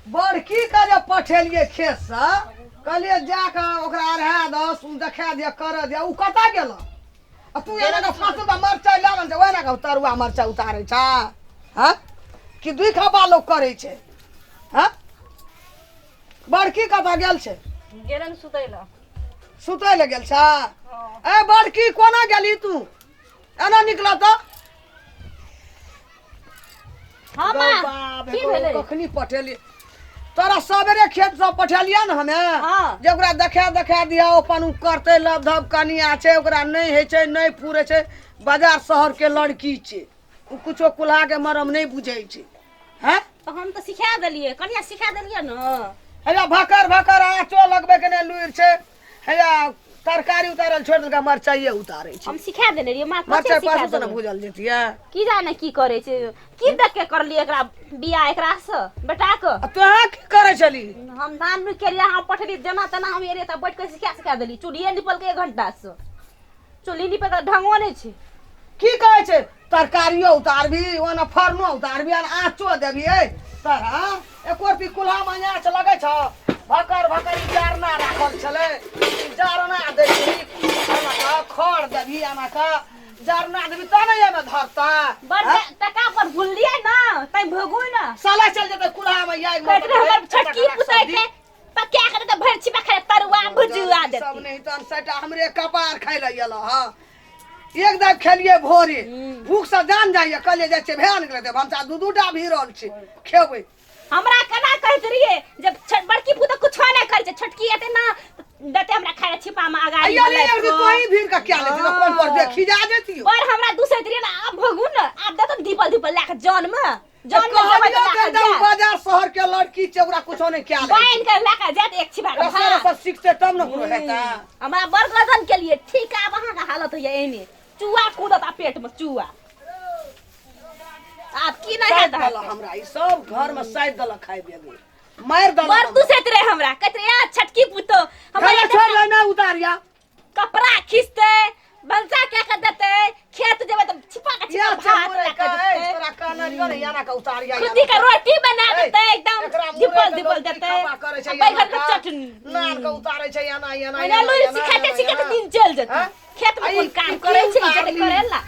बड़की के जे पठेलियै खेतसँ कहलियै जा कऽ ओकरा अढ़ा दह देखा दिअ करऽ दिअ ओ कतऽ गेल आ तू एना कऽ 5 रुपया मरचाइ लऽ आन छै ओहिना कऽ तरुआ मरचाइ उतारै छ हँ कि दुइ खपा लोक करै छै हँ बड़की कतऽ गेल छै? गेलन सुतै लए। सुतै लए गेल छ? ए बड़की, कोना गेली तू? एना निकल तऽ। हाँ माँ, बाप की रे, भेलै? कखनी पठेली तोरा? सवेरे खेत से पठेलियै ने हमे जे ओकरा देखा देखा दिया, अपन ओ करतै लब धब। कनिया छै, ओकरा नहि होइ छै, नहि फुरै छै। बाजार शहर के लड़की छै, ओ कुछो कुल्हा के मरम नहि बुझै छै। हैं? तऽ हम तऽ सिखा देलियै कनिया, सिखा देलियै ने। हैया भकर भकर आँचो लगबै के नहि लुरि छै। हैया तरकारी उतारल छोड़ि देलकै, मरचाइए उतारै छै। हम सिखा देने रहियै माँ, कते मरचाइ सिखा पाछू से ने देबै। भूजल जैतियै। की जाने की करै छै, की देख के करलियै एकरा बियाह, एकरा से बेटा के। आ तोहाँ की करै छली? हम धान रुकि केलियै, हम पठेलियै जेना तेना। हम एलियै तऽ बैठ के सिखा सिखा देली। चूल्हिए निपलकै एक घंटा से, चूल्ही निपै के ढंगो नहि छै। की कहै छै, तरकारियो उतारबी, ओना फरनो उतारबी, आ आँचो देबी। ए तोरा एको रत्ती कुल्हामे आँच लगै छौ? भकर भकर ई जारना राखल छलै, ई जारना दै छी एना कऽ, खड़ देबी एना कऽ, जारना देबी तब ने एहिमे धरता। बड़ टका पर भूललियै ना तै भोगू ना। साला चल जेतै कुल्हामे आगि। कहैत रहे हमर छोटकी पुतै के पका के तऽ भरि छिपा खाय तरुआ भुजुआ सब देती। नहीं तहन सैटा हमरे कपार खाइ लए एलऽ हँ। एक दाइ खेलियै भोरे, भूख से जान जाइए। कहलियै जाइ छियै भेन गेलै तऽ भनसा दू दू टा भीड़ल छै, खेबै। हमरा केना कहैत रहियै जब बड़की पुतोह कुछो नहि करै छै, छोटकी एते ना देते हमरा खाय लए छिपा में अगाड़ी अइया में रे, लाबि एक दिन कऽ। तोही भीड़ के क्या लेती तऽ कोन पर देखी जा जेती। पर हमरा दूसैत रहियै ने, आब भोगू ने, आब देतो धीपल धीपल लए कऽ जन में, जन में जेबै तऽ कहलियौ लए तऽ कऽ एकदम जायत। बाजार शहर के लड़की छै, ओकरा कुछो नहि क्या लै। बान्हि कऽ लए कऽ जायत एक छिपा के रस्ता भात। रस्ता सीखते तब ने कोनो हेतै। हमरा बड़ गजन के लिए ठीक। आब अहाँके हालत होइया एहने, चूहा कूदत आ पेट में चूहा। आब की नहि साइद हेत देलक अहाँके? हमरा ई सब घर में साइद देलक, खाइ बेगे मारि देलक। बड़ दुसैत रहे हमरा, कहैत रहे, "आ, छोटकी पुतोह हमरा खाना एते छोड़ ले ना उतारिया।" कपड़ा खींचते, भनसा कए के देते, खेत जेबै तऽ छिपा के छिपा या भात मुरै लए के के ए, देते, तोरा कहने रहियो ने याना के उतारिया। खुद्दी के रोटी बना ए, देते, एकदम एकरा मुरै धिपल के धिपल लोक की देते खपा करै छै, आ बैगन के याना के, चटनी नान के उतारै छै याना याना ओहिना याना, लुरि याना, सिखाते याना, सिखाते याना। दिन चलि जेतै। हैं? खेत में आ ई कोन काम की करै छै जते उतारली? करेला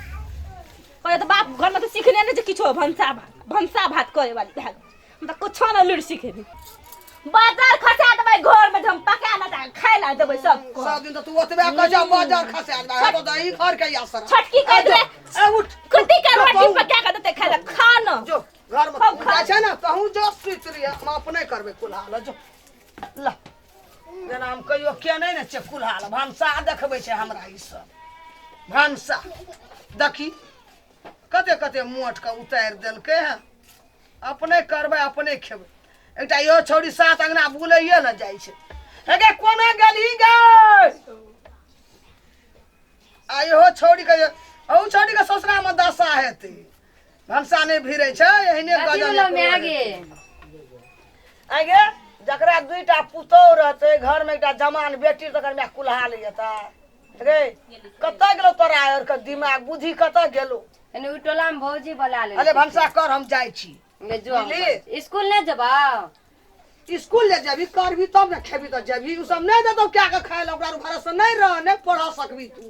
कहै तऽ बाप घर में तऽ सिखने नहि छै किछो। भनसा भात, भनसा भात करे वाली भए गेल। हम तऽ कुछो नहि लुरि सिखेली। बाजार खसा देबै घर में, हम पका ना खाय ला देबै सबको। सब दिन तऽ तू ओतबे कहै छ, बाजार खसा देबै। हेतौ तऽ ई घर के यासर छोटकी कहि देबै। ए उठ। खुद्दी के जो रोटी तहूँ- पका के देतै खाय ला, खा न। जो घर में खूब खा। जाइ छै ने, तहूँ जो सुति रहिए, हम अपने करबै कुल्हा ल। जो ल, जेना हम कहियो केने ने छियै कुल्हा ल। भनसा देखबै छै हमरा ई सब। भनसा देखी, कते कते मोट के उतारि देलकै हँ। अपने करबै, अपने खेबै। एकटा इहो छौड़ी सात अंगना बुलैये ने जाइ छै। हे गे, कोना गेलही गे? आ इहो छौड़ी के, अहू छौड़ी के ससुरा मे दशा हेतै, भनसा नहि भिड़ै छै एहने। कथी गजब भेलौ माय गे? आइ गे, जकरा दुईटा पुतोहु रहतै घरमे, एकटा जमान बेटी, तकर माय कुल्हा ले जेतै रे। कतऽ गेलौ तोरा आर के दिमाग बुद्धि, कतऽ गेलौ? एने ओइ टोला में भौजी बोला ले। अरे भनसा कर, हम जाइ छी। जो हम बुझली? करै छी। स्कूल नहि जेबौ? स्कूल ले जेबी, करबी तब ने खेबी। तऽ जेबी, उ सब नहि देतौ क्या के खाय लए। ओकरा भरोसे नहि रह, नहि पढ़ सकबी तू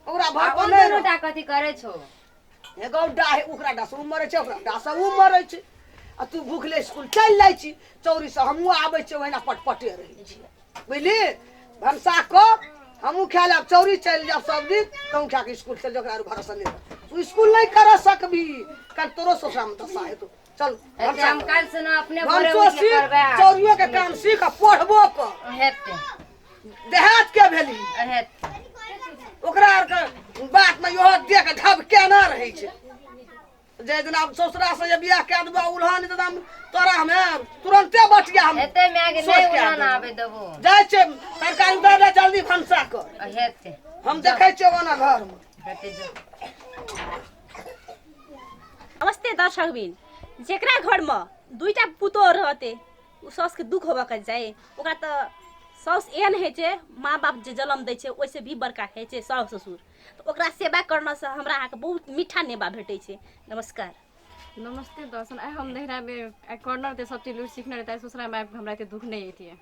ओकरा आ भर ओ पर नहि दुनू रह। टा कथी करै छौ? एगो डाह ओकरा डास ओ मरै छै, ओकरा डास ओ मरै छै, आ तू भूखले स्कूल चलि जाइ छी। चौरी से हमहूँ आबै छियै, ओहिना पटपटे रहै छी, बुझली? भनसा कऽ हमहूँ खाय लेब, चौरी चलि जायब सब दिन, तहूँ खा कऽ स्कूल चलि जाउ। ओकरा आर भरोसा नहि रह। तू स्कूल नहि करऽ सकबी, काल्हि तोरो ससुरामे दशा हेतौ। चल। हेतै, भनसा हम कर। काल्हि से ना अपने भोरे भनसो उठि के सीख, करबै। चौरियो के काम सीख आ पढ़बो कर। हेतै। देहात के भेली। हेतै। ओकरा आरके बात में इहो देख ढब केना रहै छै। जे दिन आब ससुरा से जे बियाह कए देबो उल्हन तऽ हम तोरा हमे तुरन्ते बटिया हम हेतै माय गे, सोच नहि के उड़ान आबि आबै देबो। जाइ छै तरकारी उतार ले, जल्दी भनसा कर। हेतै। हम देखै छियै ओना घरमे। हेतै, जो। नमस्ते दर्शकबिन। जेकरा घरमे दुईटा पुतोह रहते ओ साउसके दुख होबऽके चाही। ओकरा तऽ साउस एहन होइ छै, माँ बाप जे जनम दै छै ओहिसँ भी बड़का होइ छै साउस ससुर। तऽ ओकरा सेवा करलासँ हमरा अहाँके बहुत मीठा नेबा भेटै छै। नमस्कार। नमस्ते दर्शन। आइ हम नैहरामे आइ करना रहतै सब चीज लुरि सिखने रहतै, ससुरामे आबि कऽ हमरा एते दुःख नहि अयतियै।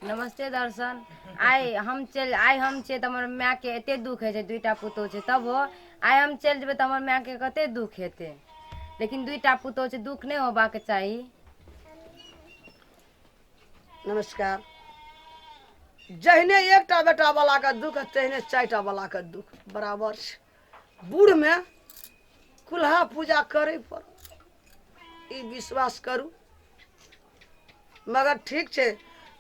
नमस्ते दर्शन। आइ हम चलि आइ हम छियै तऽ हमर मायके एते दुःख होइ छै, 2टा पुतोहु छै, तबो आइ हम चलि जेबै तऽ हमर मायके कते दुःख हेतै, लेकिन 2टा पुतोहु छै, दुःख नहि होबाक चाही। नमस्कार। जहिने एकटा बेटा वाला के दुख तहिने 4टा वाला के दुख बराबर छै। बूढ़ में कुल्हा पूजा करे पर ई विश्वास करू। मगर ठीक छै,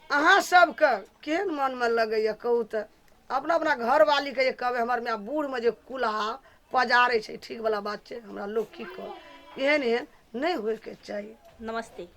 अहाँ सबके केहन मनमे लगैए कहू तऽ? अपना अपना घरवालीके जे कहबै हमर माय बूढ़मे जे कुल्हा पजारै छै, ठीक वाला बात छै? हमरा लोक की कहत? एहन एहन नहि होइके चाही। नमस्ते।